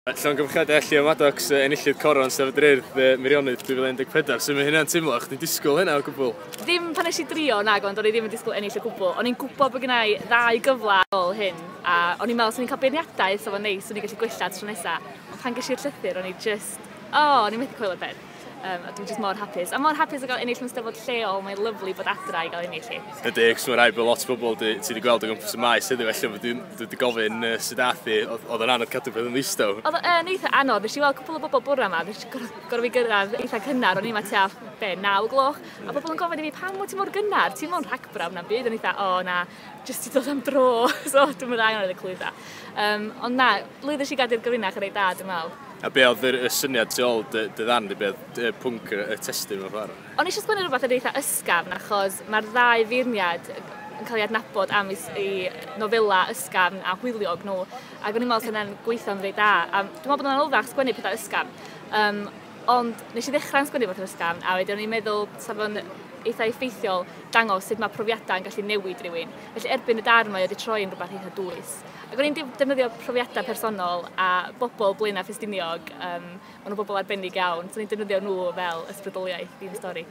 Llongyfarchiadau, Llio Maddocks, enillydd Coron Steddfod yr Urdd Meirionnydd 2014. Sut mae hynna'n teimlo? Chdi'n disgwyl hynna o gwbl? Ddim pan nes i drio, nag, ond o'n i ddim yn disgwyl ennill o gwbl. O'n i'n gwybod bod gennai ddau gyfle ar ôl hyn, a o'n i'n meddwl 'swn i'n cael beirniadaeth, so fo'n neis, 'swn i'n gallu gwella tro nesa. Ond pan ges i'r llythyr, o'n i just, oh, o'n i'n methu coelio peth. A dwi'n just mor hapus. A mor hapus o gael ennill mewn steddfod lleol, mae'n lyfli bod adra i gael ennill hi. Ydy, cos mae'n rhaid bod lot o bobl ti wedi gweld o gwmpas y maes heddiw, felly bod dwi wedi gofyn sut ath hi, oedd o'n anodd cadw peth yn ddistaw. Oedd yn eitha anodd, nes i weld cwpl o bobl bore yma, nes i gorfod fi gyrraedd eitha cynnar, o'n i yma tua, be, 9 gloch, a bobl yn gofyn i fi, pam wyt ti mor gynnar? Ti'n mewn rhagbrawf na'n byd? O'n eitha, o na, jyst i dod am dro, so dwi'n mynd angen oedd y clwydda. Ond na, lwyddes i gadw'r gyfrinach yn reit dda, dwi'n meddwl. A be oedd y syniad tu ôl dy ddarn di, be oedd pwnc y testun mewn ffordd? O'n i eisiau sgwennu rhywbeth yn eitha ysgafn, achos mae'r ddau feirniad yn cael ei adnabod am ei nofela ysgafn a hwyliog nhw, ac o'n i'n meddwl sy'n gweithio'n reit dda. A dwi'n meddwl bod o'n anoddach sgwennu pethau ysgafn. Ond nes i ddechrau'n sgwennu pethau ysgafn, a wedyn o'n i'n meddwl sa fo'n eitha effeithiol dangos sut mae profiadau yn gallu newid rhywun. Felly erbyn y darn mae wedi troi yn rhywbeth eitha dwys. Ac o'n i'n defnyddio profiadau personol a bobl Blaenau Ffestiniog, maen nhw'n bobl arbennig iawn, so o'n i'n defnyddio nhw fel ysbrydoliaeth i'n stori.